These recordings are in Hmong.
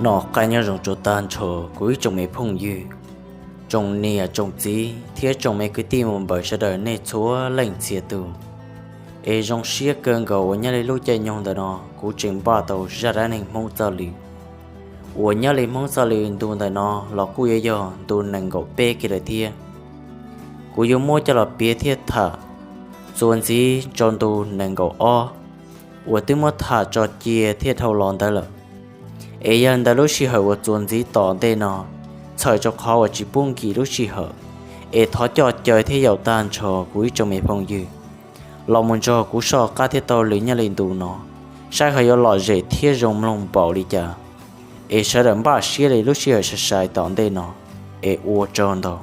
Noj qab nyob zoo rau tag nrho kuv ib tsoom me phooj ywg, tsoom niam tsoom txiv thiab tsoom me kwv tij mus npawm sawv daws nej txhua leej txhia tus. Es zoo siab kawg nkaus uas nyob li lub caij nyoog ntawm no kuv tseem npaj tau zaj dab neeg Hmoob Txoj Lw uas nyob li Hmoob Txoj Lw ntu ntawm no los kuj yuav yog ntu nees nkaum peb kiag lawm thiab. Kuv yuav muab coj los piav thiab tham txuas ntxiv rau ntu nees nkaum ob uas twb muab tham tso cia thiab dhau los ntawd lawm. Es yog li ntawd lub sij hawm uas txuas ntxiv tom ntej no, txhawm rau qhov uas tsis pub nkim lub sij hawm, es thov coj caw thiab yaum tag nrho kuv ib tsoom me phooj ywg los mus nrog kuv soj qab thiab taug lw nyob li ntu no, saib ho yuav lom zem thiab zoo mloog npaum li cas. Es sawv daws npaj siab li lub sij hawm sai sai tom ntej no, es ua tsaug ntau.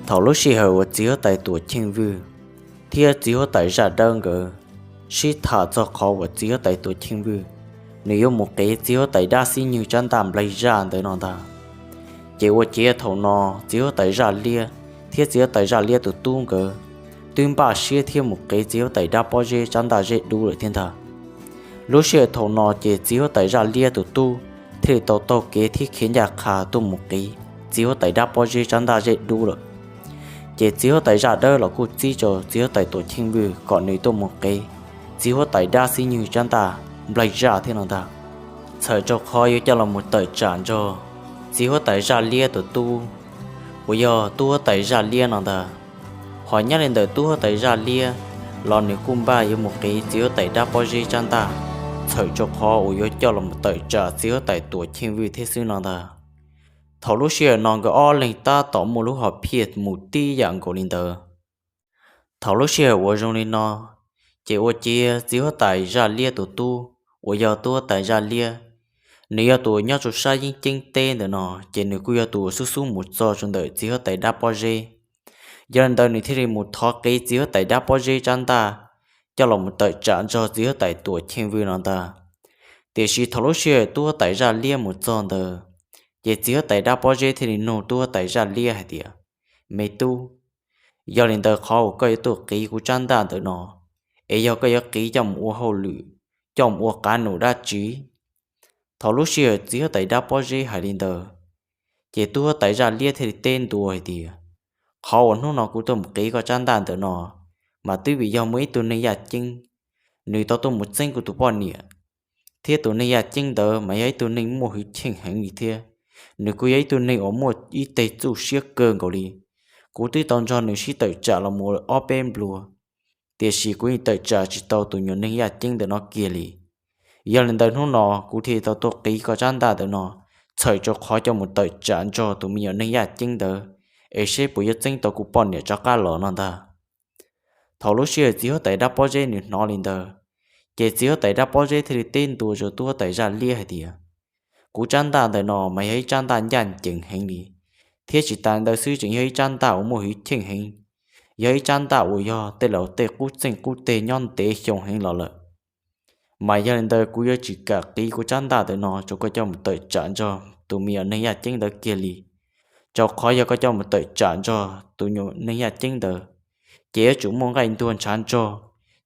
Thaum lub sij hawm uas txiv huab tais Tuam Cheej Vwj thiab txiv huab tais Zaj Dawb nkawd sib tham txog qhov uas txiv huab tais Tuam Cheej Vwj nws yuav mus qiv txiv huab tais dab xib nywg tsab ntaj nplaig zaj ntawd no ntag. Ces ua ciav thaum no txiv huab tais Zaj Liab thiab txiv huab tais Zaj Liab tus tub nkawd twb npaj siab thiab mus qiv txiv huab tais dab pob zeb tsab ntaj zeb dub lawm thiab ntag. Lub sij hawm thaum no ces txiv huab tais Zaj Liab tus tub thiaj li tau taug kev thiab khiav ncaj qha tuaj mus qiv txiv huab tais dab pob zeb tsab ntaj zeb dub lawm. Ces txiv huab tais Zaj Dawb los kuj txib rau txiv huab tais Tuam Cheej Vwj kom nws tuaj mus qiv txiv huab tais dab xib nywg tsab ntaj nplaig zaj thiab no ntag. Txhawm rau qhov yuav coj los mus tawm tsam nrog txiv huab tais Zaj Liab tus tub uas yog tub huab tais Zaj Liab no ntag. Hos nyob li ntawm tub huab tais Zaj Liab los nws kuj npaj yuav mus qiv txiv huab tais dab pob zeb tsab ntaj, txhawm rau qhov uas yuav coj los mus tawm tsam txiv huab tais Tuam Cheej Vwj thiab xwb no ntag. Thaum lub sij hawm no nkawd ob leeg tab tom muaj lub hom phiaj mus tib yam nkaus li ntawd. Thaum lub sij hawm uas zoo li no, ces ua ciav txiv huab tais Zaj Liab tus tub uas yog tub huab tais Zaj Liab, nws yog tus nyob rau sab yeeb ceeb teb ntawm no, ces nws kuj yog tus xub xub mus txog rau ntawm txiv huab tais dab pob zeb. Yog li ntawd nws thiaj li mus thov qiv txiv huab tais dab pob zeb tsab ntaj coj los mus tawm tsam nrog txiv huab tais Tuam Cheej Vwj no ntag. Tiam sis thaum lub sij hawm tub huab tais Zaj Liab mus txog ntawd, ces txiv huab tais dab pob zeb thiaj li nug tub huab tais Zaj Liab hais tias, Me tub, yog li ntawd qhov uas koj yuav tuaj qiv kuv tsab ntaj ntawm no, es yog koj yuav qiv coj mus ua hauj lwm, coj mus ua qav num dab tsi? Thaum lub sij hawm txiv huab tais dab pob zeb hais li ntawd, ces tub huab tais Zaj Liab thiaj li teb ntua hais tias, Qhov uas hnub no kuv tuaj mus qiv koj tsab ntaj ntawm no, mas twb vim yog muaj ib tug neeg yaj ceeb, nws tau tuaj mus txeeb kuv tus poj niam, thiab tus neeg yaj ceeb ntawd mas yog ib tug neeg muaj hwj chim heev li thiab. Nws kuj yog ib tug neeg uas muaj ib teg txuj siab kawg nkaus li. Kuv twb tau nrog nws sib tawm tsam los mus ob peb nplua, tiam sis kuv yeej tawm tsam tsis tau tus nyuam neeg yaj ceeb ntawm no kiag li. Yog li ntawd hnub no kuv thiaj tau tuaj qiv koj tsab ntaj ntawm no, txhawm rau qhov coj mus tawm tsam nrog tus me nyuam neeg yaj ceeb ntawd, es seb puas yuav txeeb tau kuv poj niam rov qab los no ntag. Thaum lub sij hawm txiv huab tais dab pob zeb nws hnov li ntawd, ces txiv huab tais dab pob zeb thiaj li teb ntua rau tub huab tais Zaj Liab hais tias, Kuv tsab ntaj ntawm no mas yog ib tsab ntaj ncaj ncees heev li, thiab tsis tas ntawd xwb tseem yog ib tsab ntaj uas muaj hwj chim heev, yog ib tsab ntaj uas yog tej laus tej qub txeeg qub teg nyob ntev xyoo heev los lawm. Mas yog li ntawd kuv yuav tsis kam qiv kuv tsab ntaj ntawm no rau koj coj mus tawm tsam nrog tus me nyuam neeg yaj ceeb ntawd kiag li, rau qhov yog koj coj mus tawm tsam nrog tus nyuam neeg yaj ceeb ntawd, ces yuav tsum muaj nqaij ntuag ntshav ntsog,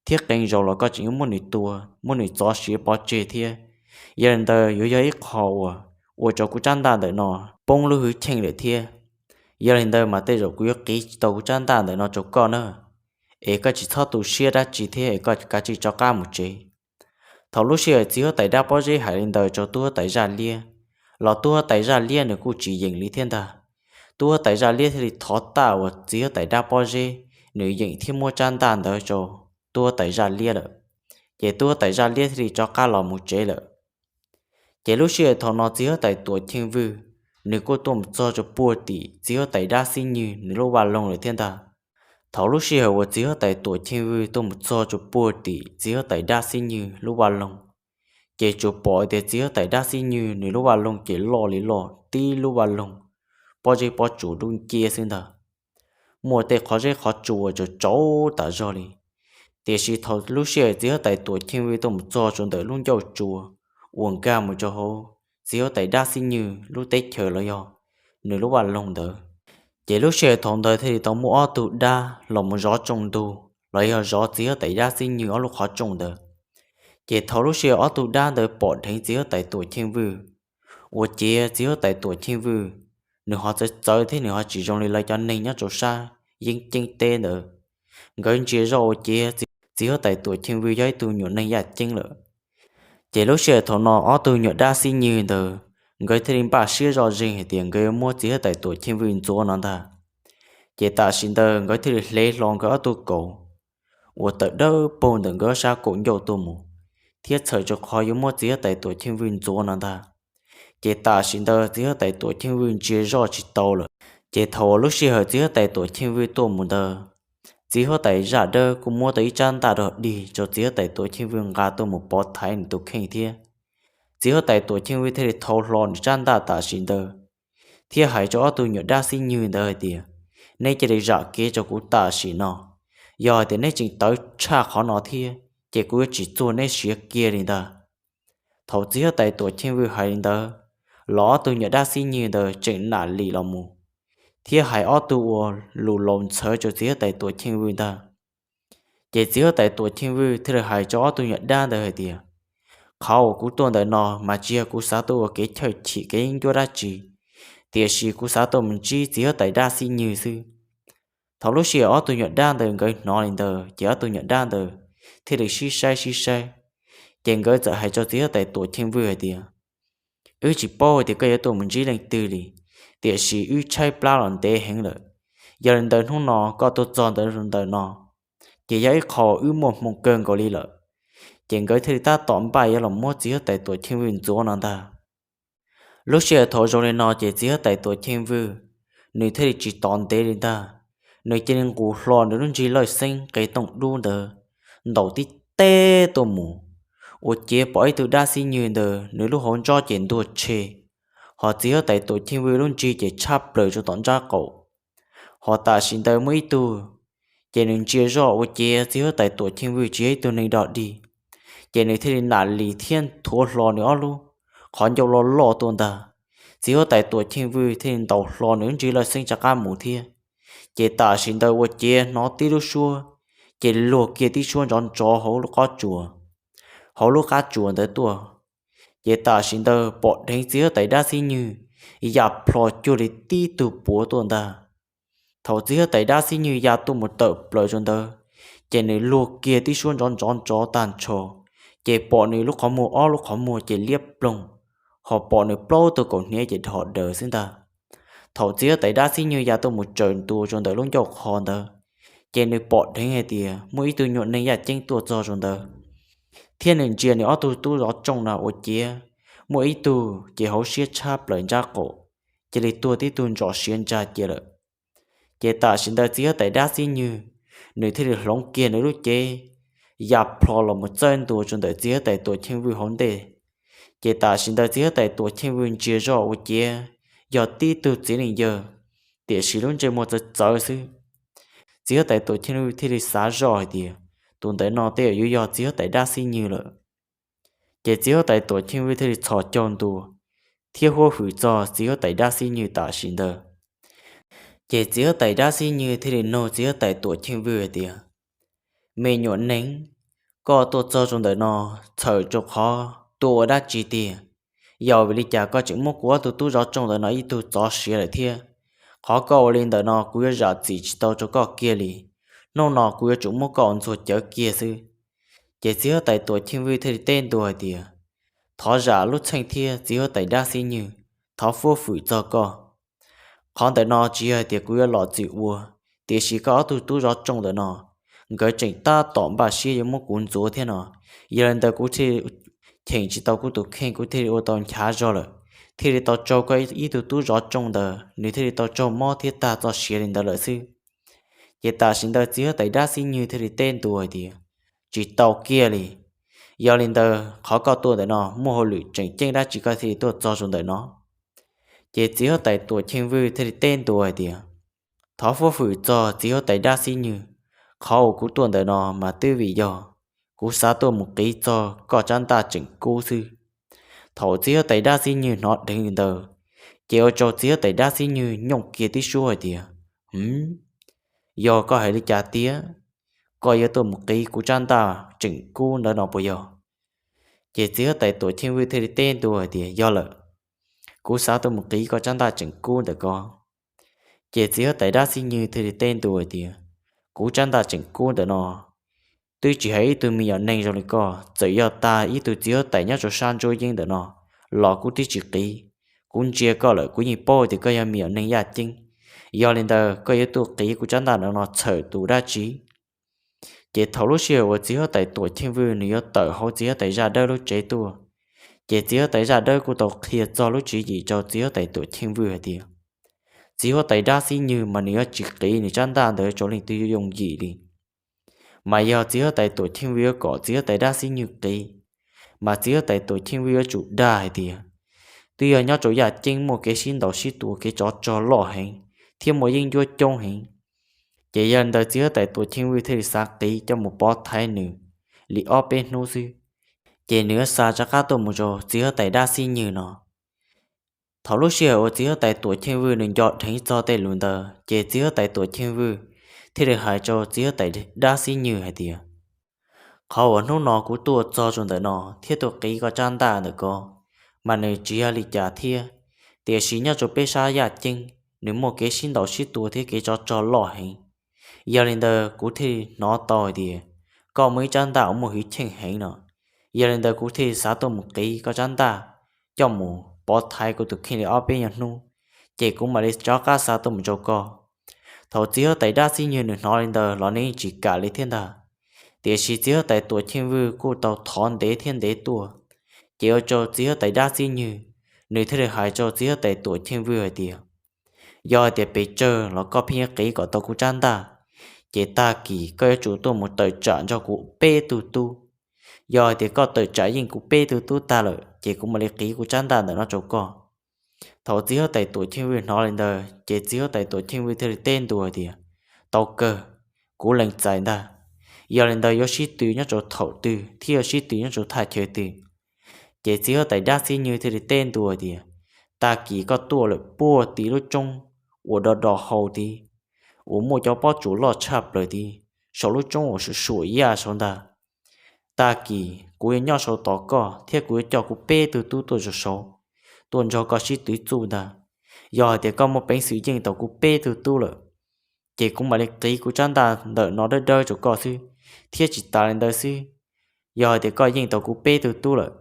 thiab qee zaus los koj tseem yuav muab nws tua, muab nws txov siav pov tseg thiab. Yog li ntawd yuav yog ib qho uas ua rau kuv tsab ntaj ntawm no poob lub hwj chim lawm thiab. Yog li ntawd mas tej zaum kuv yuav qiv tsis tau kuv tsab ntaj ntawm no rau koj na, es koj tsis txhob tu siab dab tsi thiab es koj kav tsij rov qab mus tsev. Thaum lub sij hawm txiv huab tais dab pob zeb hais li ntawd rau tub huab tais Zaj Liab, los tub huab tais Zaj Liab nws kuj tsis yeem li thiab ntag. Tub huab tais Zaj Liab thiaj li thov taj uas txiv huab tais dab pob zeb nws yeem thiab muab tsab ntaj ntawd rau tub huab tais Zaj Liab lawm, ces tub huab tais Zaj Liab thiaj li rov qab los mus tsev lawm. Ces lub sij hawm thaum no txiv huab tais Tuam Cheej Vwj nws kuj tuaj mus txog rau puag tim txiv huab tais dab xib nywg nws lub vaj loog lawm thiab ntag. Thaum lub sij hawm uas txiv huab tais Tuam Cheej Vwj tuaj mus txog rau puag tim txiv huab tais dab xib nywg lub vaj loog, ces tsuas pom tias txiv huab tais dab xib nywg nws lub vaj loog ces loj li loj tib lub vaj loog, pob zeb pob tsuas dub nciab xwb ntag. Muaj tej qhov zeb qhov tsua tsaus tsaus tas zog li. Tiam sis thaum lub sij hawm txiv huab tais Tuam Cheej Vwj tuaj mus txog rau ntawm lub ncauj tsua uas nkag mus rau hauv txiv huab tais dab xib nywg lub teb chaws los yog nws lub vaj loog ntawd. Ces lub sij hawm thaum ntawd thiaj li tau muaj ob tug dab los mus zov tsooj ntug los yog zov txiv huab tais dab xib nywg ob lub qhov rooj ntawd. Ces thaum lub sij hawm ob tug dab ntawd pom dheev txiv huab tais Tuam Cheej Vwj, ua ciav txiv huab tais Tuam Cheej Vwj nws ho txawv txawv thiab nws ho tsis zoo li lawv cov neeg nyob rau sab yeeb ceeb teb ntawd. Nkawd ntsia zoj ua ciav txiv huab tais Tuam Cheej Vwj yog ib tug nyuam neeg yaj ceeb lawm. Ces lub sij hawm thaum no ob tug nyuam dab xib nywg ntawd nkawd thiaj li npaj siab zoj zeeg hais tias nkawd yuav muab txiv huab tais Tuam Cheej Vwj ntxuav no ntag. Ces tam sim ntawd nkawd thiaj li hle hlo nkawd ob tug kaus uas tawm dawb paug ntawm nkawd ob sab kaum ncauj tuaj mus, thiab txhawm rau qhov yuav muab txiv huab tais Tuam Cheej Vwj ntxuav no ntag. Ces tam sim ntawd txiv huab tais Tuam Cheej Vwj ntsia zoj tsis tau lawm. Ces thaum uas lub sij hawm txiv huab tais Tuam Cheej Vwj tuaj mus ntawd, txiv huab tais Zaj Dawb kuj muab tau ib tsab ntaj dog dig rau txiv huab tais Tuam Cheej Vwj nqa tuaj mus pov thaiv nws tus kheej thiab. Txiv huab tais Tuam Cheej Vwj thiaj li thau hlo nws tsab ntaj tam sim ntawd thiab hais rau ob tug nyuam dab xib nywg ntawd hais tias, neb cia li zam kev rau kuv tam sim no. Yog hais tias neb tseem tawv tshaj qhov no thiab ces kuv yuav tsis txuag neb siav kiag li ntag. Thaum txiv huab tais Tuam Cheej Vwj hais li ntawd, los ob tug nyuam dab xib nywg ntawd tseem nam lim los mus thiab hais ob tug uas lus laus ntxhawv rau txiv huab tais Tuam Cheej Vwj ntag. Ces txiv huab tais Tuam Cheej Vwj thiaj li hais rau ob tug nyuam dab ntawd hais tias, qhov uas kuv tuaj ntawm no mas tsis yog kuv xav tuaj ua kev chawj chim kev yeeb ncuab dab tsi, tiam sis kuv xav tuaj mus ntsib txiv huab tais dab xib nywg xwb. Thaum lub sij hawm ob tug nyuam dab ntawd nkawd hnov li ntawd ces ob tug nyuam dab ntawd thiaj li sib saib sib saib. Ces nkawd txawm hais rau txiv huab tais Tuam Cheej Vwj hais tias, wb tsis paub tias koj yuav tuaj mus ntsib leej twg li, tiam sis wb tshaib plab los ntev heev lawm. Yog li ntawd hnub no koj tuaj txog ntawm no ces yog ib qho wb muaj hmoo kawg nkaus li lawm. Ces nkawd thiaj li tab tom npaj yuav los muab txiv huab tais Tuam Cheej Vwj ntxuav no ntag. Lub sij hawm thaum zoo li no ces txiv huab tais Tuam Cheej Vwj nws thiaj li tsis tos ntev li ntag, nws cia li nqus hlo nws lub nrig lawj xeeb qe tooj dub ntawd ntaus tib teg tuaj mus, ua ciav pom ib tug dab xib nywg ntawd nws lub hauv ntsob ces ntuag tshe, hos txiv huab tais Tuam Cheej Vwj lub nrig ces tshab plaws rau tom ntsab qaum. Hos tam sim ntawd muaj ib tug, ces nws ntsia zoj ua ciav txiv huab tais Tuam Cheej Vwj tsis yog ib tug neeg dog dig, ces nws thiaj li nam lis thiab nthuav hlo nws ob lub qhov ncauj loj loj tuaj ntag. Txiv huab tais Tuam Cheej Vwj thiaj li ntaus hlo nws lub nrig lawj xeeb rov qab mus thiab. Ces tam sim ntawd ua ciav hnov tib lub suab, ces luag kiag tib suab nrov nrov hauv lub qab tsuas, hauv lub qab tsuas ntawd tuaj. Ces tam sim ntawd pom dheev txiv huab tais dab xib nywg ya plho cuag li tib tug puav tuaj ntag. Thaum txiv huab tais dab xib nywg ya tuaj mus tawm plaws rau ntawd, ces nws luag kiag tib suab nrov nrov nrov tag nrho, ces pom nws lub qhov muag ob lub qhov muag ces liab ploog, hos pom nws plaub tug kaum hniav ces dhos daws xwb ntag. Thaum txiv huab tais dab xib nywg ya tuaj mus tsaws ntua rau ntawm lub ncauj qhov ntawd, ces nws pom dheev hais tias muaj ib tug nyuam neeg yaj ceeb tuaj txog rau ntawd, thiab nws ntsia nws ob tug tub zov rooj no ua ciav muaj ib tug ces hauv siab tshab plaws ntsab qaum, cia li tuag tib tug ntsom siav ntsa cia lawm. Ces tam sim ntawd txiv huab tais dab xib nywg, nws thiaj li hloov kiag nws lub cev ya plho los mus txawb ntua rau ntawm txiv huab tais Tuam Cheej Vwj hauv ntej. Ces tam sim ntawd txiv huab tais Tuam Cheej Vwj ntsia zoj ua ciav yog tib tug txiv neej yawg, tiam sis lub ntsej muag txawv txawv xwb. Txiv huab tais Tuam Cheej Vwj thiaj li xav zoj hais tias, tus ntawm no tej zaum yuav yog txiv huab tais dab xib nywg lawm. Ces txiv huab tais Tuam Cheej Vwj thiaj li txhos caug ntua thiab huab hwm txog txiv huab tais dab xib nywg tam sim ntawd. Ces txiv huab tais dab xib nywg thiaj li nug txiv huab tais Tuam Cheej Vwj hais tias, me nyuam neeg, koj tuaj txog rau ntawm no txhawm rau qhov tuaj ua dab tsi tiag? Yog vim li cas koj tseem muab kuv ob tug tub zov rooj ntawm no ib tug txov siav lawm thiab? Qhov koj ua li ntawm no kuv yuav zam txim tsis tau rau koj kiag li. Hnub no kuv yuav tsum muab koj ua ntxuag cawv kiag xwb. Ces txiv huab tais Tuam Cheej Vwj thiaj li teb ntua hais tias, thov zam lub txheej thiab txiv huab tais dab xib nywg, thov huab hwm txog koj. Qhov ntawm no tsis yog hais tias kuv yuav los txwm ua, tiam sis koj ob tug tub zov rooj ntawm no, nkawd tseem tab tom npaj siab yuav muab kuv ntxuav thiab no. Yog li ntawd kuv thiaj cheem tsis tau kuv tus kheej, kuv thiaj li ua tau nchav zog lawm, thiaj li tau raug koj ib tug tub zov rooj ntawd, nws thiaj li tau raug mob thiab tag txoj sia li ntawd lawm xwb. Ces tam sim ntawd txiv huab tais dab xib nywg thiaj li teb ntua hais tias, tsis tau kiag li. Yog li ntawd qhov koj tuaj ntawm no muaj hauj lwm tseem ceeb dab tsi koj thiaj li tuaj txog rau ntawm no? Ces txiv huab tais Tuam Cheej Vwj thiaj li teb ntua hais tias, thov huab hwm txog txiv huab tais dab xib nywg, qhov uas kuv tuaj ntawm no mas twb vim yog kuv xav tuaj mus qiv txog koj tsab ntaj tseem kub xwb. Thaum txiv huab tais dab xib nywg hnov dheev li ntawd, ces ua rau txiv huab tais dab xib nywg nyooj kiag tib suab hais tias, Hwv, yog koj hais li cas tiag? Koj yuav tuaj mus qiv kuv tsab ntaj tseem kub ntawd no puas yog? Ces txiv huab tais Tuam Cheej Vwj thiaj li teb ntua hais tias, Yog lawm, kuv xav tuaj mus qiv koj tsab ntaj tseem kub ntawm ko. Ces txiv huab tais dab xib nywg thiaj li teb ntua hais tias, Kuv tsab ntaj tseem kub ntawm no twb tsis hais ib tug me nyuam neeg zoo li koj, txawm yog tag ib tug txiv huab tais nyob rau sab ntsuab yeeb ntawm no los kuv twb tsis qiv. Kuv ntsia koj lawm kuv yeej paub tias koj yog me nyuam neeg yaj ceeb. Yog li ntawd koj yuav tuaj qiv kuv tsab ntaj ntawm no txhawm tus dab tsi? Ces thaum lub sij hawm uas txiv huab tais Tuam Cheej Vwj nws yuav tawm hauv txiv huab tais Zaj Dawb lub tsev tuaj, ces txiv huab tais Zaj Dawb kuj tau qhia txog lub tswv yim rau txiv huab tais Tuam Cheej Vwj hais tias, txiv huab tais dab xib nywg mas nws yuav tsis qiv nws tsab ntaj ntawd rau leej twg yooj yim li. Mas yog txiv huab tais Tuam Cheej Vwj yuav kom txiv huab tais dab xib nywg qiv, mas txiv huab tais Tuam Cheej Vwj yuav tsum dag hais tias, twb yog nyob rau yaj ceeb muaj kev sib ntaus sib tua kev tsov rog loj heev, thiab muaj yeeb ncuab coob heev. Ces yog li ntawd txiv huab tais Tuam Cheej Vwj thiaj li xav qiv coj mus pov thaiv nws li ob peb hnub xwb, ces nws yuav xa rov qab tuaj mus rau txiv huab tais dab xib nywg no. Thaum lub sij hawm uas txiv huab tais Tuam Cheej Vwj nws nco dheev txog tej lus ntawd, ces txiv huab tais Tuam Cheej Vwj thiaj li hais rau txiv huab tais dab xib nywg hais tias, qhov uas hnub no kuv tuaj txog rau ntawm no thiab tuaj qiv koj tsab ntaj ntawm ko, mas nws tsis yog li cas thiab, tiam sis nyob rau peb sab yaj ceeb nws muaj kev sib ntaus sib tua thiab kev tsov rog loj heev. Yog li ntawd kuv thiaj li hnov tau hais tias koj muaj ib tsab ntaj uas muaj hwj chim heev no. Yog li ntawd kuv thiaj li xav tuaj mus qiv koj tsab ntaj coj mus pov thaiv kuv tus kheej li ob peb nyuag hnub, ces kuv mam li rov qab xa tuaj mus rau koj. Thaum txiv huab tais dab xib nywg nws hnov li ntawd los nws yeej tsis kam li thiab ntag. Tiam sis txiv huab tais Tuam Cheej Vwj kuj tau thov ntev thiab ntev tuaj, ces ua rau txiv huab tais dab xib nywg nws thiaj li hais rau txiv huab tais Tuam Cheej Vwj hais tias, yog hais tias pes tsawg los koj pheej yuav qiv kom tau kuv tsab ntaj, ces tag kis koj yuav tsum tuaj mus tawm tsam nrog kuv peb tug tub. Yog hais tias koj tawm tsam yeej kuv peb tug tub tag lawm, ces kuv mam li qiv kuv tsab ntaj ntawm no rau koj. Thaum txiv huab tais Tuam Cheej Vwj hnov li ntawd, ces txiv huab tais Tuam Cheej Vwj thiaj li teb ntua tias, tau kawg, kuv lees txais ntag. Yog li ntawd yuav sib tw nyob rau thaum twg thiab yuav sib tw nyob rau thaj chaw twg? Ces txiv huab tais dab xib nywg thiaj li teb ntua tias, tag kis koj tuaj lawm puag tim lub roob uas do do hau tid, uas muaj cov pob tsuas loj tshaj plaws tid, saum lub roob uas suam suam yaj saud ntag. Tag kis kuv yuav nyob saud tos koj thiab kuv yuav coj kuv peb tug tub tuaj rau saud, tuaj nrog koj sib twv txuj ntag. Yog hais tias koj muaj peev xwm yeej tau kuv peb tug tub lawm, ces kuv mam li qiv kuv tsab ntaj ntawm no dawb dawb rau koj xwb, thiab tsis tas li ntawd xwb, yog hais tias koj yeej tau kuv peb tug tub lawm,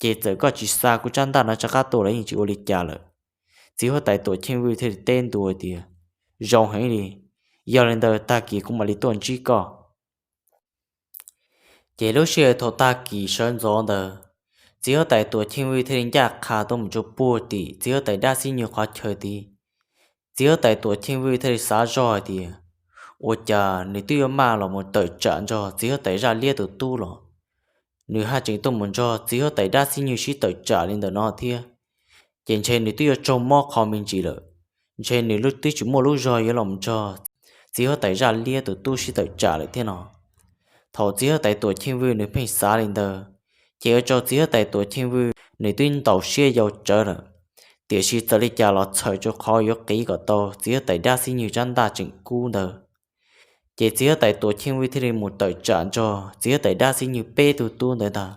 ces txawm koj tsis xa kuv tsab ntaj no rov qab tuaj los yeej tsis ua li cas lawm. Txiv huab tais Tuam Cheej Vwj thiaj li teb ntua tias, zoo heev li, yog li ntawd tag kis kuv mam li tuaj ntsib koj. Ces lub sij hawm thaum tag kis sawv ntxov ntawd, txiv huab tais Tuam Cheej Vwj thiaj li ncaj qha tuaj mus rau puag tim txiv huab tais dab xib nywg qhov chaw tid. Txiv huab tais Tuam Cheej Vwj thiaj li xav zoj hais tias, ua cas nws twb yuav maj los mus tawm tsam nrog txiv huab tais Zaj Liab tus tub los, nws haj tseem tuaj mus nrog txiv huab tais dab xib nywg sib tawm tsam li ntawm no thiab, ces ntshe nws twb yuav raug mob qho me ntsis lawm. Ntshe nws twb tsis muaj lub zog yuav los nrog txiv huab tais Zaj Liab tus tub sib tawm tsam lawm thiab no. Thaum txiv huab tais Tuam Cheej Vwj nws pheej xav li ntawd, ces ua rau txiv huab tais Tuam Cheej Vwj nws twb ntaus siab yau tsawv lawm. Tiam sis txawm li cas los txhawm rau qhov yuav qiv kom tau txiv huab tais dab xib nywg tsab ntaj tseem kub ntawd, ces txiv huab tais Tuam Cheej Vwj thiaj li mus tawm tsam nrog txiv huab tais dab xib nywg peb tug tub ntawd ntag.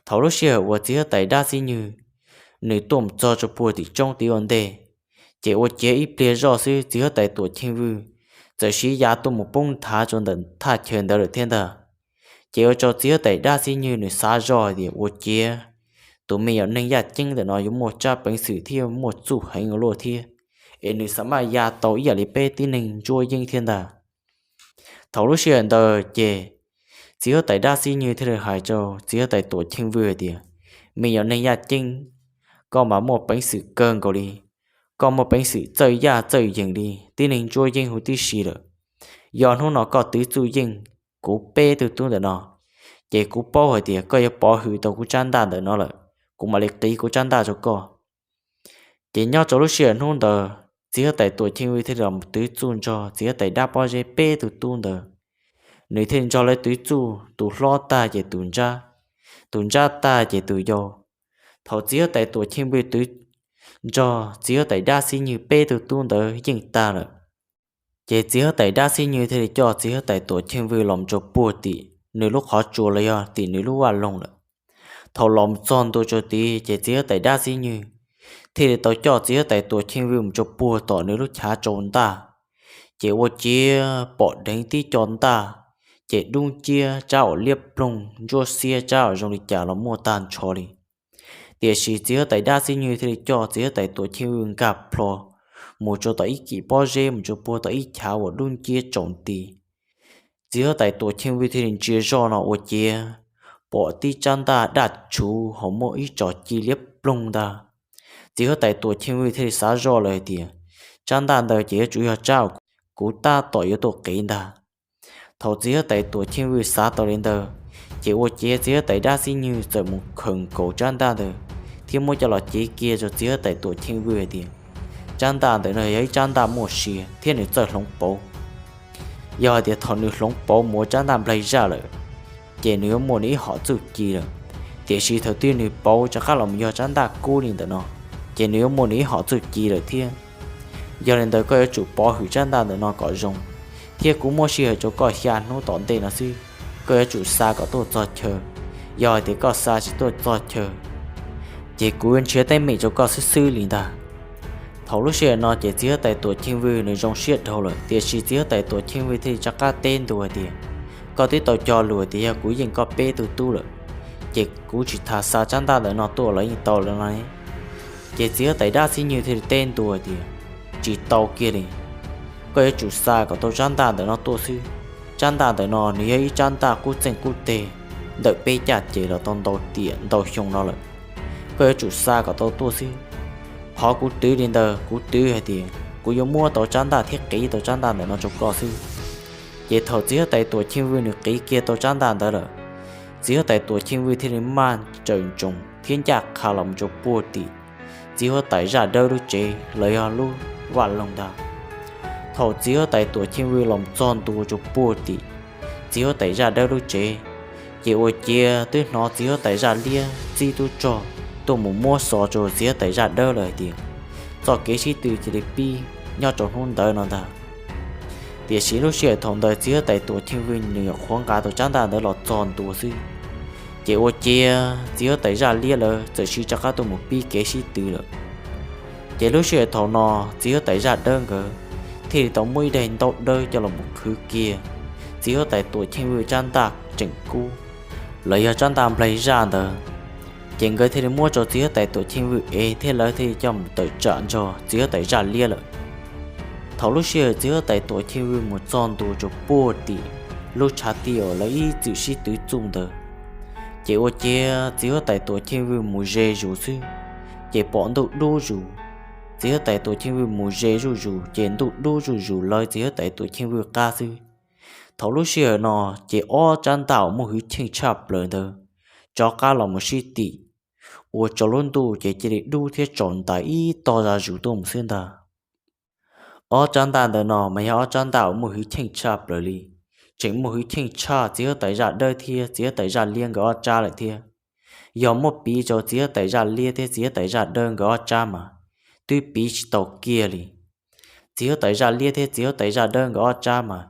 Thaum lub sij hawm uas txiv huab tais dab xib nywg nws tuaj mus txog rau puag tim roob tid ua ntej, ces ua ciav ib pliag zoj xwb txiv huab tais Tuam Cheej Vwj txawm siv ya tuaj mus poob nthav rau ntawm thaj chaw ntawd lawm thiab ntag. Ces ua rau txiv huab tais dab xib nywg nws xav zoj hais tias ua ciav tus me nyuam neeg yaj ceeb ntawm no yuav muaj tsab peev xwm thiab muaj txuj heev ua luaj thiab, es nws xav maj ya tau ib yam li peb tib neeg ntsuab yeeb thiab ntag. Thaum lub sij hawm ntawd ces txiv huab tais dab xib nywg thiaj li hais rau txiv huab tais Tuam Cheej Vwj hais tias, me nyuam neeg yaj ceeb, koj mas muaj peev xwm kawg nkaus li. Koj muaj peev xwm txawj yaj txawj yees li tib neeg ntsuab yeeb huv tib si lawm. Yog hnub no koj twv txuj yeej kuv peb tug tub ntawm no, ces kuv paub hais tias koj yuav pov hwm tau kuv tsab ntaj ntawm no lawm, kuv mam li qiv kuv tsab ntaj rau koj. Ces nyob rau lub sij hawm hnub ntawd txiv huab tais Tuam Cheej Vwj thiaj los twv txuj nrog txiv huab tais dab pob zeb peb tug tub ntawd. Nws thiaj nrog lawv twv txuj, tus hlob tag ces tus ntsab, tus ntsab tag ces tus yau, Thaum txiv huab tais Tuam Cheej Vwj twv nrog txiv huab tais Dab Xib Nywg peb tug tub ntawd yeej tag lawm, ces txiv huab tais Dab Xib Nywg thiaj li coj txiv huab tais Tuam Cheej Vwj los mus rau puag tim nws lub qhov tsua los yog tim nws lub vaj loog lawm. Thaum los txog ntua rau tid ces txiv huab tais Dab Xib Nywg thiaj li tau coj txiv huab tais Tuam Cheej Vwj mus rau puag tom nws lub chav tsau ntaj. Ces ua ciav pom dheev tib co ntaj, ces dub nciab tsab uas liab ploog ntsuab xiab tsab uas zoo li cas los muaj tag nrho li. Tiam sis txiv huab tais Dab Xib Nywg thiaj li coj txiv huab tais Tuam Cheej Vwj nkag plho mus rau tom ib kim pob zeb mus rau puag tom ib chav uas dub nciab tsaus nti. Txiv huab tais Tuam Cheej Vwj thiaj li ntsia zoj no ua ciav pom tib tsab ntaj daj tshuv hauv muaj ib tso ci liab ploog ntag. Txiv huab tais Tuam Cheej Vwj thiaj li xav zoj lawm hais tias, tsab ntaj ntawd ces yuav tsum yog tsab uas kuv tab tom yuav tuaj qiv ntag. Thaum txiv huab tais Tuam Cheej Vwj xav tau li ntawd, ces ua ciav txiv huab tais Dab Xib Nywg txawm mus khawm nkaus tsab ntaj ntawd thiab muab coj los cev kiag rau txiv huab tais Tuam Cheej Vwj hais tias, tsab ntaj ntawm no yog ib tsab ntaj muaj sia thiab nws txawj hloov pauv. Yog hais tias thaum nws hloov pauv mus ua tsab ntaj nplaig zaj lawm, ces nws yuav muaj nws ib hom txuj ci lawm. Tiam sis thaum twg nws pauv rov qab los mus yog tsab ntaj kub li ntawm no, ces nws yuav muaj nws ib hom txuj ci lawm thiab. Yog li ntawd koj yuav tsum pov hwm tsab ntaj ntawm no kom zoo, thiab kuv muab sij hawm rau koj xya hnub tom ntej no xwb, koj yuav tsum xa kom tuaj txog chaw. Yog hais tias koj xa tsis tuaj txog chaw, ces kuv yuav nrhiav teeb meem rau koj xwb xwb li ntag. Thaum lub sij hawm no ces txiv huab tais Tuam Cheej Vwj nws zoo siab dhau lawm, tiam sis txiv huab tais Tuam Cheej Vwj thiaj li rov qab teb ntua hais tias, koj twb tau cog lus tias yog kuv yeej koj peb tug tub lawm, ces kuv tsis tas xa tsab ntaj ntawm no tuaj los yeej tau lawm no. Ces txiv huab tais Dab Xib Nywg thiaj li teb ntua hais tias, tsis tau kiag li. Koj yuav tsum xa kom tau tsab ntaj ntawm no tuaj xwb. Tsab ntaj ntawm no nws yog ib tsab ntaj qub txeej qub teg ntawm peb caj ces los tau ntau tiam ntau xyoo no lawm. Koj yuav tsum xa kom tau tuaj xwb. Qhov kuv twv li ntawd, kuv twv hais tias kuv yuav muab tau tsab ntaj thiab qiv tau tsab ntaj ntawm no rau koj xwb. Ces thaum txiv huab tais Tuam Cheej Vwj nws qiv kiag tau tsab ntaj ntawd lawm, txiv huab tais Tuam Cheej Vwj thiaj li maj raws ntsoov thiab ncaj qha los mus rau puag tim txiv huab tais Zaj Dawb lub tsev los yog lub vaj loog ntag. Thaum txiv huab tais Tuam Cheej Vwj los txog ntua rau puag tim txiv huab tais Zaj Dawb lub tsev, ces ua ciav twb hnov txiv huab tais Zaj Liab txib tub rog tuaj mus muab xov rau txiv huab tais Zaj Dawb lawm hais tias, txoj kev sib tw cia li pib nyob rau hnub ntawd no ntag. Tiam sis lub sij hawm thaum ntawd txiv huab tais Tuam Cheej Vwj nws nyuam qhuav nqa tau tsab ntaj ntawd los txog ntua xwb, ces ua ciav txiv huab tais Zaj Liab lawv txawm sim rov qab tuaj mus pib kev sib tw lawm. Ces lub sij hawm thaum no txiv huab tais Zaj Dawb nkawd thiaj li tau muab ib daim ntaub dawb coj los mus qhwv kiag txiv huab tais Tuam Cheej Vwj tsab ntaj tseem kub los yog tsab ntaj nplaig zaj ntawd. Ces nkawd thiaj li muab rau txiv huab tais Tuam Cheej Vwj ev thiab lawv thiaj li coj mus tawm tsam nrog txiv huab tais Zaj Liab lawm. Thaum lub sij hawm txiv huab tais Tuam Cheej Vwj mus txog ntua rau puag tim lub tshav tij uas lawv ib txwm sib tw txuj ntawd, ces ua ciav txiv huab tais Tuam Cheej Vwj mus ze zus xwb, ces pom ntuj dub zus. Txiv huab tais Tuam Cheej Vwj mus ze zuj zus ces ntuj dub zuj zus lawv txiv huab tais Tuam Cheej Vwj qab xwb. Thaum lub sij hawm no, ces ob tsab ntaj uas muaj hwj chim tshaj plaws ntawd rov qab los mus sib tim, ua rau lub ntuj ces cia li dub thiab tsaus ntais ib tog zaj zus tuaj mus xwb ntag. Ob tsab ntaj ntawm no mas yog ob tsab ntaj uas muaj hwj chim tshaj plaws li, tseem muaj hwj chim tshaj txiv huab tais Zaj Dawb thiab txiv huab tais Zaj Liab nkawd ob tsab lawm thiab. Yog muab piv rau txiv huab tais Zaj Liab thiab txiv huab tais Zaj Dawb nkawd ob tsab mas twb piv tsis tau kiag li. Txiv huab tais Zaj Liab thiab txiv huab tais Zaj Dawb nkawd ob tsab mas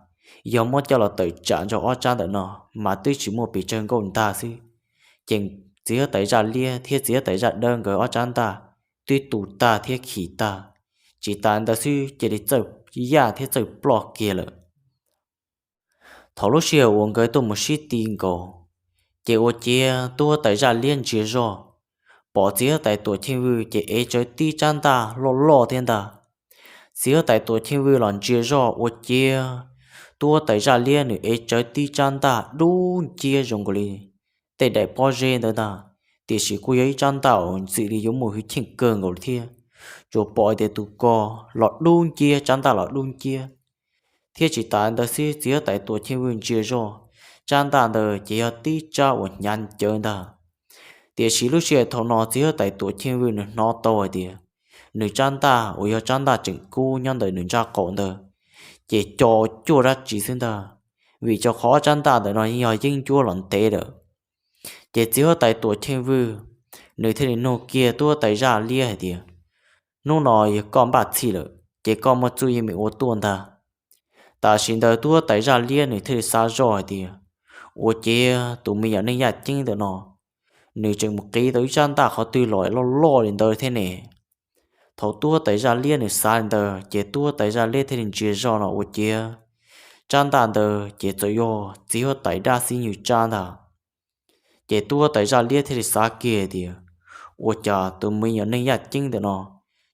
yog muab coj los tawm tsam nrog ob tsab ntawm no mas twb tsis muaj pes tsawg nkauj ntag xwb. Ces txiv huab tais Zaj Liab thiab txiv huab tais Zaj Dawb nkawd ob tsab ntaj twb tu tag thiab khi tag, tsis tas ntawd xwb cia li txawj yaj thiab txawj ploj kiag lawm. Thaum lub sij hawm uas nkawd tuaj mus sib ti nkaus, ces ua ciav tub huab tais Zaj Liab ntsia zoj, pom txiv huab tais Tuam Cheej Vwj ces ev tsawv tib tsab ntaj loj loj thiab ntag. Txiv huab tais Tuam Cheej Vwj los ntsia zoj ua ciav tub huab tais Zaj Liab nws ev tsawv tib tsab ntaj dub nciab zoo nkaus li tej daim pob zeb ntawd ntag, tiam sis kuj yog ib tsab ntaj uas ntxim li yuav muaj hwj chim kawg nkaus li thiab. Tsuas pom tias tus ko los dub nciab, tsab ntaj los dub nciab. Thiab tsis tas ntawd xwb, txiv huab tais Tuam Cheej Vwj ntsia zoj, tsab ntaj ntawd ces yog tib tsab uas hnyav ncawv ntag. Tiam sis lub sij hawm thaum no txiv huab tais Tuam Cheej Vwj nws hnov tau hais tias nws tsab ntaj uas yog tsab ntaj tseem kub nyob ntawm nws ntsaj qaum ntawd, ces co cuaj dab tsi xwb ntag, vim rau qhov ob tsab ntaj ntawm no yeej yog yeeb ncuab los ntev lawm. Ces txiv huab tais Tuam Cheej Vwj nws thiaj li nug kiag tub huab tais zaj liab hais tias, hnub no yog koj npaj txhij lawm ces koj muaj txuj yeej meem ua tuaj ntag. Tam sim ntawd tub huab tais zaj liab nws thiaj li xav zoj hais tias, ua ciav tus me nyuam neeg yaj ceeb ntawm no, nws tseem mus qiv tau ib tsab ntaj qhov twg los loj loj li ntawd thiab ne. Thaum tub huab tais zaj liab nws xav li ntawd ces tub huab tais zaj liab thiaj li ntsia zoj no ua ciav tsab ntaj ntawd ces txawm yog txiv huab tais dab xib nyws tsab ntag. Ces tub huab tais zaj liab thiaj li xav kiag tias, ua cas tus me nyuam neeg yaj ceeb ntawm no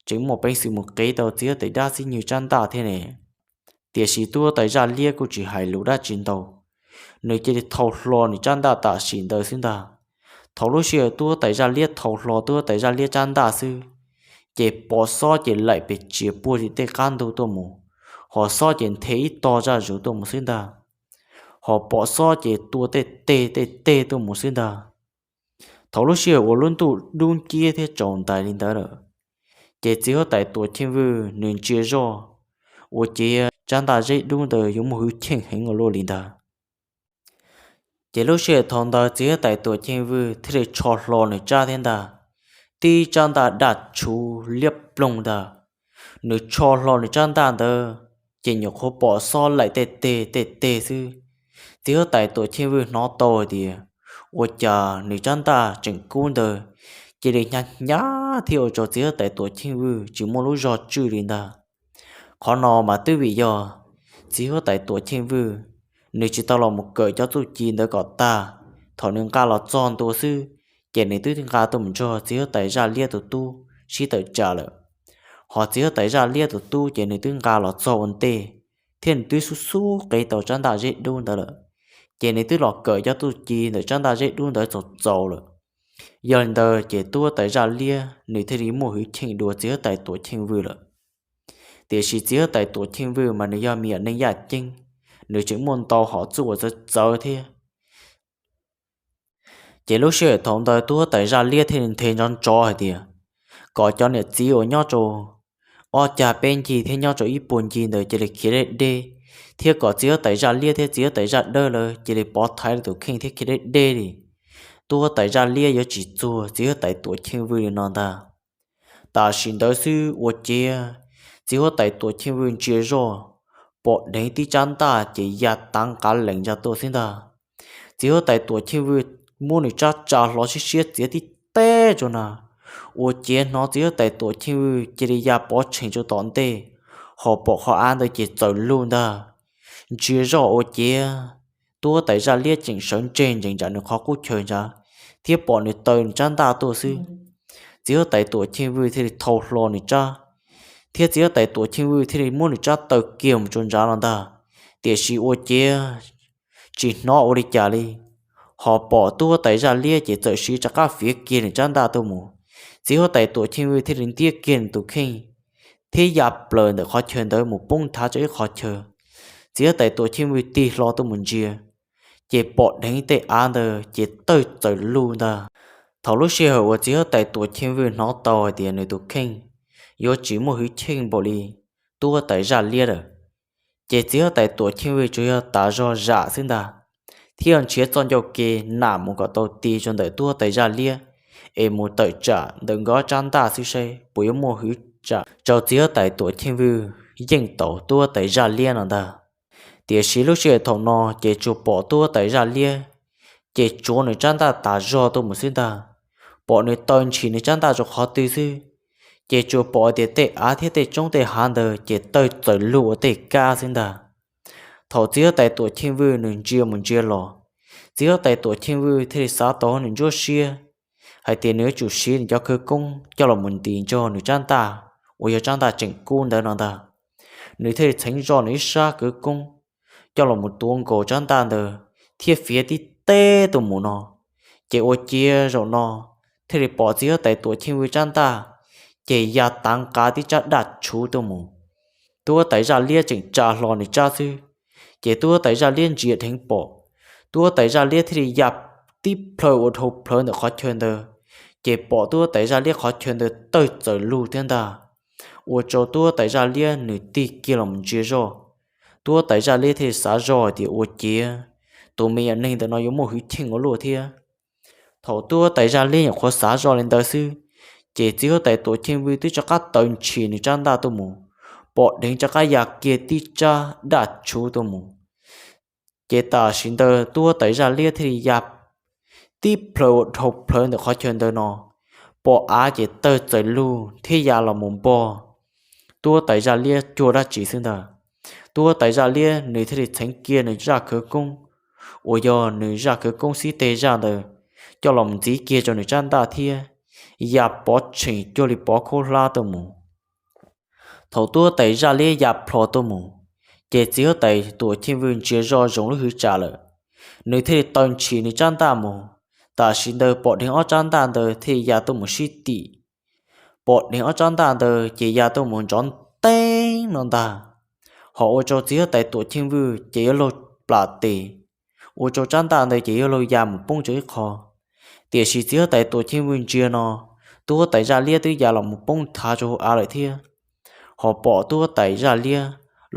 tseem muaj peev xwm mus qiv tau txiv huab tais dab xib nyws tsab ntaj thiab ne. Tiam sis tub huab tais zaj liab kuj tsis hais lus dab tsi ntau, nws cia li thau hlo nws tsab ntaj tam sim ntawd xwb ntag. Thaum lub sij hawm tub huab tais zaj liab thau hlo tub huab tais zaj liab tsab ntaj xwb, ces pom xob ces laim pes txias puag tim tej qab ntug tuaj mus, hos xob ces nthe ib tog zaj zus tuaj mus xwb ntag, hos pom xob ces tua tej teg tej teg tuaj mus xwb ntag. Thaum lub sij hawm uas lub ntuj dub nciab thiab tsaus ntais li ntawd lawm, ces txiv huab tais Tuam Cheej Vwj nws ntsia zoj, ua ciav tsab ntaj zeb dub ntawd yuav muaj hwj chim heev ua luaj li ntawd. Ces lub sij hawm thaum ntawd txiv huab tais Tuam Cheej Vwj thiaj li tsho hlo nws tsab thiab ntag, tib tsab ntaj daj tshuv liab ploog ntag. Nws tsho hlo nws tsab ntaj ntawd, ces nyuam qhuav pom xob laim tej teg tej teg xwb. Txiv huab tais Tuam Cheej Vwj hnov tau hais tias, ua cas nws tsab ntaj tseem kub ntawd, cia li hnyav hnyav thiab ua rau txiv huab tais Tuam Cheej Vwj tsis muaj lub zog tswj li ntag. Qhov no mas twb vim yog txiv huab tais Tuam Cheej Vwj nws tsis tau los mus kawm cov txuj ci ntawd kom tag. Thaum nws nqa los txog ntua xwb, ces nws twb nqa tuaj mus nrog txiv huab tais zaj liab tus tub sib tawm tsam lawm. Hos txiv huab tais zaj liab tus tub ces nws twb nqa los txog ua ntej, thiab nws twb xub xub qiv tau tsab ntaj zeb dub ntawd lawm. Ces nws twb los kawm cov txuj ci ntawm tsab ntaj zeb dub ntawd txaus txaus lawm. Yog li ntawd ces tub huab tais zaj liab nws thiaj li muaj hwj chim dua txiv huab tais Tuam Cheej Vwj lawm. Tiam sis txiv huab tais Tuam Cheej Vwj mas nws yog me nyuam neeg yaj ceeb, nws tseem muaj ntau hom txuj uas txawv txawv thiab. Ces lub sij hawm thaum ntawd tub huab tais zaj liab thiaj li nthe nrov nrov hais tias, kom cov niam txiv uas nyob rau ob cag peb ncig thiab nyob rau ib puag ncig ntawd cia li khiav deb deb, thiab kom txiv huab tais zaj liab thiab txiv huab tais zaj dawb lawv cia li pov thaiv tus kheej thiab khiav deb deb li. Tub huab tais zaj liab yuav tsis txuag txiv huab tais Tuam Cheej Vwj li no ntag. Tam sim ntawd xwb ua ciav txiv huab tais Tuam Cheej Vwj ntsia zoj, pom dheev tib tsab ntaj ces ya tav nqav lees ntsa tuaj xwb ntag. Txiv huab tais Tuam Cheej Vwj muab nws tsab tsa hlo siab siab txiav tib teg rau na, ua ciav hnov txiv huab tais Tuam Cheej Vwj cia li ya pov tshees rau tom ntej, hos pom qhov av ntawd ces txawm lug ntag. Ntsia zoj ua ciav tub huab tais zaj liab tseem sawv ntseg ntsees nram nws qhov qub chaw ntawd, thiab pom nws taw nws tsab ntaj tuaj xwb. Txiv huab tais Tuam Cheej Vwj thiaj li thau hlo nws tsab, thiab txiv huab tais Tuam Cheej Vwj thiaj li muab nws tsab taw kiag mus rau ntawd los ntag. Tiam sis ua ciav tsis hnov ua li cas li, hos pom tub huab tais zaj liab ces txawm siv rov qab fiav kiag nws tsab ntaj tuaj mus. Txiv huab tais Tuam Cheej Vwj thiaj li ntiab kiag nws tus kheej, thiab ya plaws ntawm qhov chaw ntawd mus poob nthav rau ib qhov chaw. Txiv huab tais Tuam Cheej Vwj tig hlo tuaj mus ntsia, ces pom dheev tej av ntawd ces tawg txawm lug ntag. Thaum lub sij hawm uas txiv huab tais Tuam Cheej Vwj hnov tau hais tias nws tus kheej yuav tsis muaj hwj chim npaum li tub huab tais zaj liab lawm, ces txiv huab tais Tuam Cheej Vwj tsuas yog tas zog zam xwb ntag, thiab nrhiav txoj ncauj ke nam mus kom tau ti rau ntawm tub huab tais zaj liab, es mus tawm tsam ntawm nkawd ob tsab ntaj xwb saib puas yuav muaj hwj chim rau txiv huab tais Tuam Cheej Vwj yeej tau tub huab tais zaj liab no ntag. Tiam sis lub sij hawm thaum no ces tsuas pom tub huab tais zaj liab, ces tsuav nws tsab ntaj tas zog tuaj mus xwb ntag. Pom nws taw ntshis nws tsab ntaj rau qhov twg xwb, ces tsuas pom tias tej av thiab tej roob tej hav ntawd ces tawg txawm lug ua tej kab xwb ntag. Thaum txiv huab tais Tuam Cheej Vwj nws ntsia mus ntsia los, txiv huab tais Tuam Cheej Vwj thiaj li xav tau nws ntsuab siab hais tias nws yuav tsum siv nws cov khawv koob coj los mus ntis nrog nws tsab ntaj uas yog tsab ntaj tseem kub ntawd no ntag. Nws thiaj li txheev zoj nws ib sab khawv koob coj los mus tuav nkaus tsab ntaj ntawd, thiab fiav tib teg tuaj mus no, ces ua ciav zaum no thiaj li pom txiv huab tais Tuam Cheej Vwj tsab ntaj ces ya tav nqav tib tsab daj tshuv tuaj mus. Tub huab tais zaj liab tseem tsa hlo nws tsab xwb, ces tub huab tais zaj liab ntsia dheev pom, tub huab tais zaj liab thiaj li ya tib plhaw ua dhau plawv ntawm qhov chaw ntawd, ces pom tub huab tais zaj liab qhov chaw ntawd tawg txawm lug thiab ntag. Ua rau tub huab tais zaj liab nws tig kiag los ntsia zoj. Tub huab tais zaj liab thiaj li xav zoj hais tias ua ciav tus me nyuam neeg ntawm no yuav muaj hwj chim ua luaj thiab. Thaum tub huab tais zaj liab nyuam qhuav xav zoj li ntawd xwb, ces txiv huab tais Tuam Cheej Vwj twb rov qab taw ntshis nws tsab ntaj tuaj mus, pom dheev rov qab ya kiag tib tsab daj tshuv tuaj mus. Ces tam sim ntawd tub huab tais zaj liab thiaj li ya tib plhaws ua dhau plawv ntawm qhov chaw ntawd no, pom av ces tawg txawm lug thiab ya los mus npog tub huab tais zaj liab cuag dab tsi xwb ntag. Tub huab tais zaj liab nws thiaj li txheev kiag nws zaj khawv koob, uas yog nws zaj khawv koob xib teg zaj ntawd, coj los ntxiv kiag rau nws tsab ntaj thiab ya pov tsheem cuag li pov khaub hlab tuaj mus. Thaum tub huab tais zaj liab ya plho tuaj mus, ces txiv huab tais Tuam Cheej Vwj ntsia zoj zoo lub hwv tsam lawm, nws thiaj li taw ntshis nws tsab ntaj mus. Tam sim ntawd pom dheev ob tsab ntaj ntawd thiaj li ya tuaj mus sib tim. Pom dheev ob tsab ntaj ntawd ces ya tuaj mus ntsov nteeb no ntag, ho ua rau txiv huab tais Tuam Cheej Vwj ces yuav luag plam tes, ua rau tsab ntaj ntawd ces yuav luag ya mus poob rau ib qho. Tiam sis txiv huab tais Tuam Cheej Vwj ntsia no, tub huab tais zaj liab twb ya los mus poob thav rau hauv av lawm thiab, ho pom tub huab tais zaj liab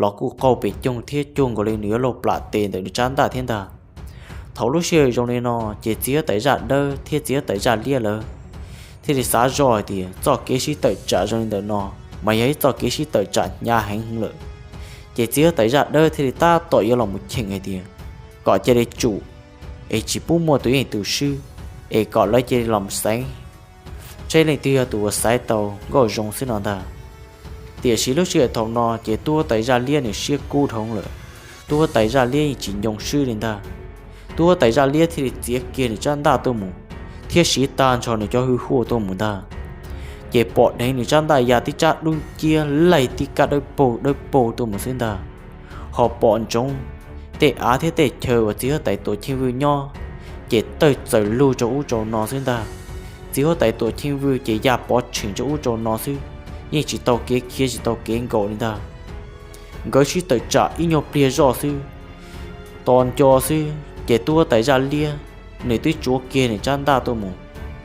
los kuj qaug pes coog thiab cuag nkaus li nws yuav luag plam tes ntawm nws tsab ntaj thiab ntag. Thaum lub sij hawm zoo li no, ces txiv huab tais zaj dawb thiab txiv huab tais zaj liab lawv thiaj li xav zoj hais tias txoj kev sib tawm tsam zoo li ntawm no mas yog ib txoj kev sib tawm tsam hnyav heev lawm. Ces txiv huab tais zaj dawb thiaj li tab tom yuav los mus cheem hais tias kom cia li tsum, es tsis pub muaj tus yeej tus swb, es kom lawv cia li los xaiv, saib leej twg yog tus uas xaiv tau nkauj zoo xwb no ntag. Tiam sis lub sij hawm thaum no ces tub huab tais zaj liab nws siab kub dhau lawm, tub huab tais zaj liab yeej tsis nyoo swb li ntag. Tub huab tais zaj liab thiaj li txiav kiag nws tsab ntaj tuaj mus, thiab siv tag nrho nws cov hwj huaj tuaj mus ntag. Ces pom dheev nws tsab ntaj ya tib tsab dub nciab laig tib kab dawb paug dawb paug tuaj mus xwb ntag, ho pom ntsoov tej av thiab tej chaw uas txiv huab tais Tuam Cheej Vwj nyob ces tawg txawm lug rau ub rau no xwb ntag. Txiv huab tais Tuam Cheej Vwj ces ya pov tsheem rau ub rau no xwb, yeej tsis tau kev khiav tsis tau kev nkaum li ntag. Nkawd sib tawm tsam ib nyuag pliag zoj xwb, tos nco xwb ces tub huab tais zaj liab nws twb tsuav kiag nws tsab ntaj tuaj mus,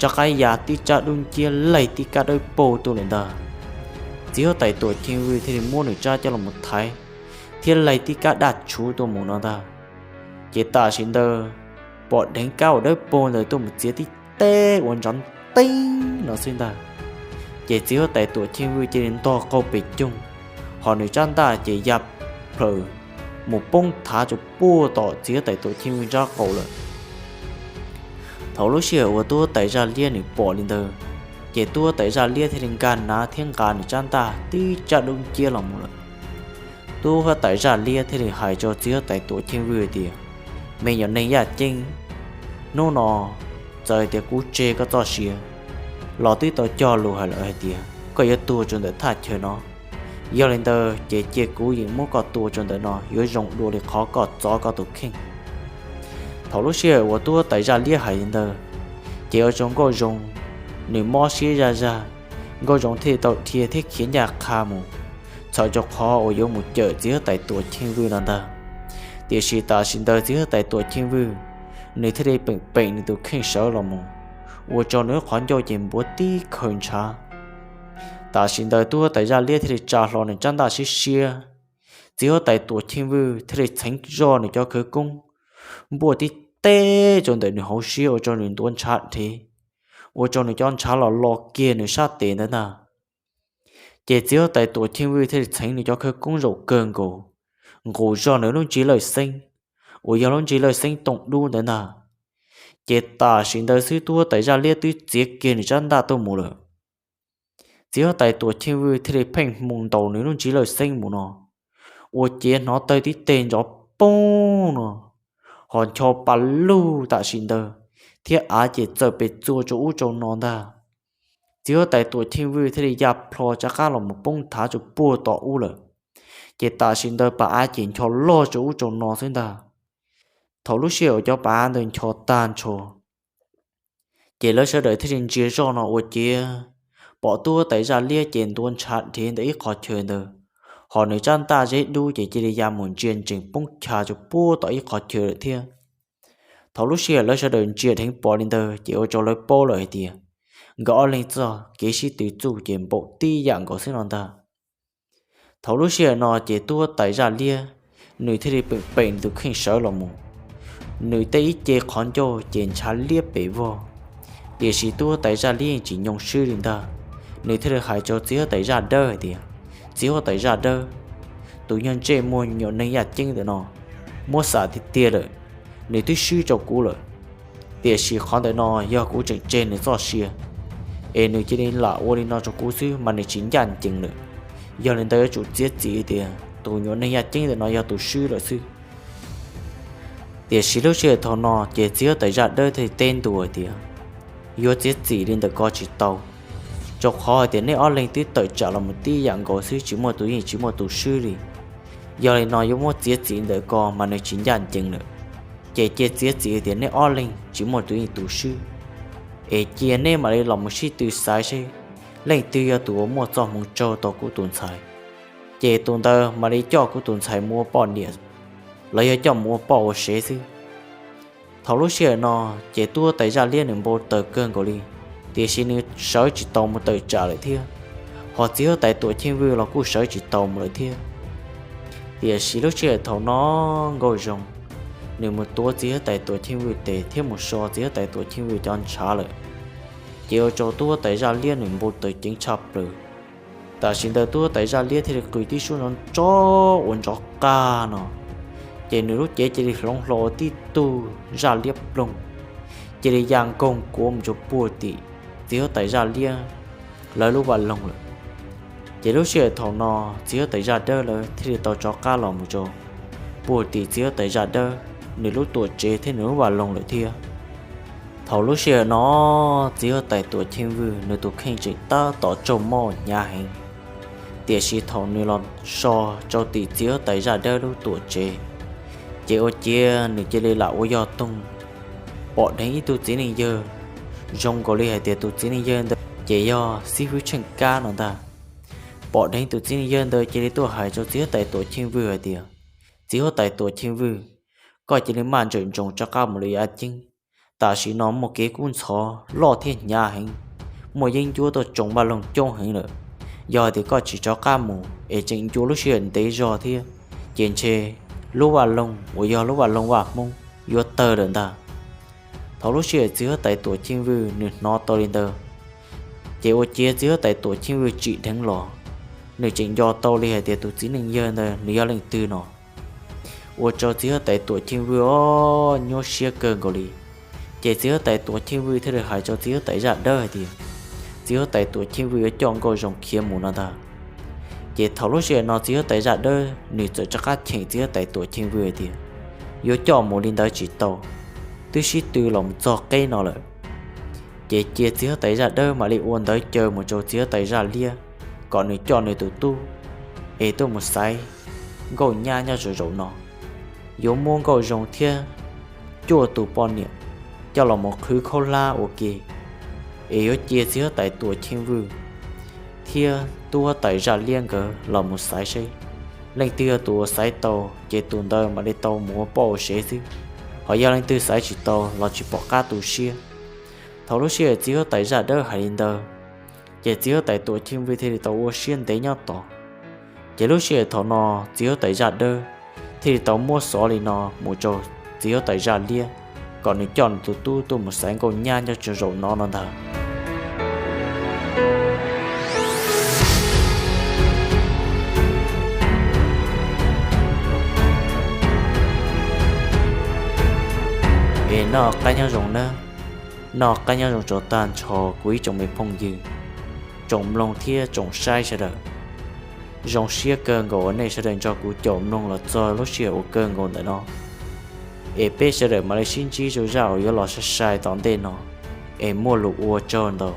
rov qab ya tib tsab dub nciab laig tib kab dawb paug tuaj lawm ntag. Txiv huab tais Tuam Cheej Vwj thiaj li muab nws tsab coj los thaiv thiab laig tib kab daj tshuv tuaj mus no ntag. Ces tam sim ntawd pom dheev kab uas dawb paug ntawd tuaj mus txiav tib teg uas ntsov nteeb no xwb ntag. Ces txiv huab tais Tuam Cheej Vwj cia li ntog qaug pes coog, ho nws tsab ntaj ces ya plhaws mus poob thav rau puag tom txiv huab tais Tuam Cheej Vwj nrab qaum lawm. Thaum lub sij hawm uas tub huab tais zaj liab nws pom li ntawd, ces tub huab tais zaj liab thiaj li nkag nav thiab nqa nws tsab ntaj tib tsab dub nciab los mus lawm. Tub huab tais zaj liab thiaj li hais rau txiv huab tais Tuam Cheej Vwj tias, me nyuam neeg yaj ceeb, hnub no txawm tias kuv tseg koj txoj sia los twb tau cog lus hais lawm hais tias koj yuav tuag rau ntawm thaj chaw no. Yog li ntawd ces cia kuv yeem muab koj tua rau ntawm no yuav zoo dua li qhov koj txov koj tus kheej. Thaum lub sij hawm uas tub huab tais zaj liab hais li ntawd, ces ua rau nkauj zoo nws mob siab zaj zaj, nkauj zoo thiaj tau dhia thiab khiav ncaj qha mus, txhawm rau qhov uas yuav mus cawm txiv huab tais Tuam Cheej Vwj no ntag. Tiam sis tam sim ntawd txiv huab tais Tuam Cheej Vwj nws thiaj li peem peem nws tus kheej sawv los mus, ua rau nws lub qhov ncauj ces npuav tib khaws ntshav. Tam sim ntawd tub huab tais zaj liab thiaj li tsa hlo nws tsab ntaj siab siab, txiv huab tais Tuam Cheej Vwj thiaj li txheev zoj nws cov khawv koob npuaj tib teg rau ntawm nws hauv siab ua rau nws ntuav ntshav dhev, ua rau nws cov ntshav los lo kiag nws sab tes ntawd ntag. Ces txiv huab tais Tuam Cheej Vwj thiaj li txheev nws cov khawv koob zaum kawg nkaus, nqus zog nws lub ntsis lawj xeeb, uas yog lub ntsis lawj xeeb tooj dub ntawd ntag. Ces tam sim ntawd xwb tub huab tais zaj liab twb txiav kiag nws tsab ntaj tuaj mus lawm. Txiv huab tais Tuam Cheej Vwj thiaj li pheej hmoo ntaus nws lub ntsis lawj xeeb mus no, ua ciav hnov tawg tib teg ntsov poog no, ho ncho pa lug tam sim ntawd, thiab av ces txawm pes txua rau ub rau no ntag. Txiv huab tais Tuam Cheej Vwj thiaj li ya plho rov qab los mus poob thav rau puag tom ub lawm. Ces tam sim ntawd pas av ces ncho loj rau ub rau no xwb ntag. Thaum lub sij hawm cov pas av ntawd ncho tag nrho, ces lawv sawv daws thiaj li ntsia zoj no ua ciav pom tub huab tais zaj liab ces ntuav ntshav dhev ntawm ib qho chaw ntawd, ho nws tsab ntaj zeb dub ces cia li ya mus ntsia ntsees poob cha rau puag tom ib qho chaw lawm thiab. Thaum lub sij hawm lawv sawv daws ntsia dheev pom li ntawd ces ua rau lawv paub lawm hais tias nkawd ob leeg txoj kev sib tw txuj ces npaum tib yam nkaus xwb no ntag. Thaum lub sij hawm no ces tub huab tais zaj liab nws thiaj li peem peem nws tus kheej sawv los mus, nws tej ib ce qhov ncauj ces ntshav liab pes vog, Tiam sis tub huab tais zaj liab yeej tsis nyoo swb li ntag, nws thiaj li hais rau txiv huab tais zaj dawb hais tias, Txiv huab tais zaj dawb, tus nyuag ntsej muag nyuam neeg yaj ceeb ntawm no, muab xam tiag tiag lawm, nws twb swb rau kuv lawm. Tiam sis qhov ntawm no yog kuv tseem tseg nws txoj sia, es nws cia li lam ua li no rau kuv xwb mas nws tsis ncaj ncees lawm. Yog li ntawd yuav tsum txiav txim tias tus nyuam neeg yaj ceeb ntawm no yog tus swb lawm xwb. Tiam sis lub sij hawm thaum no ces txiv huab tais zaj dawb thiaj teb ntua tias, Yuav txiav txim li ntawm ko tsis tau, rau qhov hais tias nej ob leeg twb tawm tsam los mus tib yam nkaus xwb, tsis muaj tus yeej tsis muaj tus swb li. Yog li no yuav muab txiav txim ntawm ko mas nws tsis ncaj ncees lawm. Ces cia txiav txim tias nej ob leeg tsis muaj tus yeej tus swb, es cia nej mam li los mus sib tw xaiv seb leej twg yog tus uas muaj txoj hmoov raug tau kuv tus ntxhais, ces tus ntawd mam li coj kuv tus ntxhais mus ua poj niam, los yog coj mus ua poj ua sev xwb. Thaum lub sij hawm no ces tub huab tais zaj liab nws npau taws kawg nkaus li, tiam sis nws sawv tsis tau mus tawm tsam lawm thiab. Hos txiv huab tais Tuam Cheej Vwj los kuj sawv tsis tau mus lawm thiab. Tiam sis lub sij hawm thaum no Nkauj Zoo nws mus tuav txiv huab tais Tuam Cheej Vwj tes thiab mus so txiv huab tais Tuam Cheej Vwj cov ntshav lawm, ces ua rau tub huab tais zaj liab nws npau taws ceev tshaj plaws. Tam sim ntawd tub huab tais zaj liab thiaj li qw tib suab nrov nrov ua nrov qaj no, ces nws lub cev cia li hloov hlo ua tib tug zaj liab ploog, cia li ya nkoog kuav mus rau puag tim txiv huab tais zaj liab lawv lub vaj loog lawm. Ces lub sij hawm thaum no txiv huab tais zaj dawb lawv thiaj li tau rov qab los mus rau puag tim txiv huab tais zaj dawb nws lub tuam tsev thiab nws lub vaj loog lawm thiab. Thaum lub sij hawm no txiv huab tais Tuam Cheej Vwj nws tus kheej tseem tab tom tsaug mob hnyav heev, tiam sis thaum nws los so rau tim txiv huab tais zaj dawb lub tuam tsev, ces ua ciav nws cia li lam ua yog toog pom dheev ib tug txiv neej yawg zoo nkaus li hais tias tus txiv neej yawg ntawd ces yog xib fwb Tsheej Kab no ntag. Pom dheev tus txiv neej yawg ntawd cia li tuaj hais rau txiv huab tais Tuam Cheej Vwj hais tias, Txiv huab tais Tuam Cheej Vwj, koj cia li maj ntsawm ntsoov rov qab mus lawm yaj ceeb. Tam sim no muaj kev kub ntxhov loj thiab hnyav heev, muaj yeeb ncuab tuaj tsoo vaj loog coob heev lawm. Yog hais tias koj tsis rov qab mus es tseem ncua lub sij hawm ntev zog thiab, ces ntshe lub vaj loog uas yog lub vaj loog Vaj Hmoob yuav tawg lawm ntag. Thaum lub sij hawm txiv huab tais Tuam Cheej Vwj nws hnov tau li ntawd, ces ua ciav txiv huab tais Tuam Cheej Vwj tsim dheev los, nws tseem nco tau li hais tias tus txiv neej yawg ntawd nws yog leej twg no, ua rau txiv huab tais Tuam Cheej Vwj ob nyuaj siab kawg nkaus li. Ces txiv huab tais Tuam Cheej Vwj thiaj li hais rau txiv huab tais zaj dawb hais tias, Txiv huab tais Tuam Cheej Vwj yuav coj Nkauj Zoo khiav mus no ntag. Ces thaum lub sij hawm no txiv huab tais zaj dawb nws txawm rov qab cheem txiv huab tais Tuam Cheej Vwj hais tias, Yuav coj mus li ntawd tsis tau, twb sib tw los mus txog qeb no lawm. Ces cia txiv huab tais zaj dawb mam li ua ntawv caw mus rau txiv huab tais zaj liab kom nws coj nws tus tub es tuaj mus xaiv nkauj nyab nyob zaum zaum no. Yuav muab Nkauj Zoo thiab cuaj tus poj niam coj los mus qhwv khaub hlab ua ke, es yuav cia txiv huab tais Tuam Cheej Vwj thiab tub huab tais zaj liab nkawd los mus xaiv seb leej twg yog tus uas xaiv tau ces tus ntawd mam li tau mus ua poj ua sev xwb, hos yog leej twg xaiv tsis tau los tsis pom qab tu siab. Thaum lub sij hawm txiv huab tais zaj dawb hais li ntawd, ces txiv huab tais Tuam Cheej Vwj thiaj li tau ua siab ntev nyob tos. Ces lub sij hawm thaum no txiv huab tais zaj dawb thiaj li tau muab xov li no mus rau txiv huab tais zaj liab kom nws coj nws tus tub tuaj mus xaiv nkauj nyab nyob zaum no no ntag. Es noj qab nyob zoo nawb, noj qab nyob zoo rau tag nrho kuv ib tsoom me phooj ywg, tsoom mloog thiab tsoom saib sawv daws. Zoo siab kawg nkaus uas nej sawv daws nrog kuv caum mloog los txog lub sij hawm uas kawg nkaus ntawm no. Es peb sawv daws mam li sib ntsib zaj uas yuav los sai sai tom ntej no, es muaj lus ua tsaug ntau.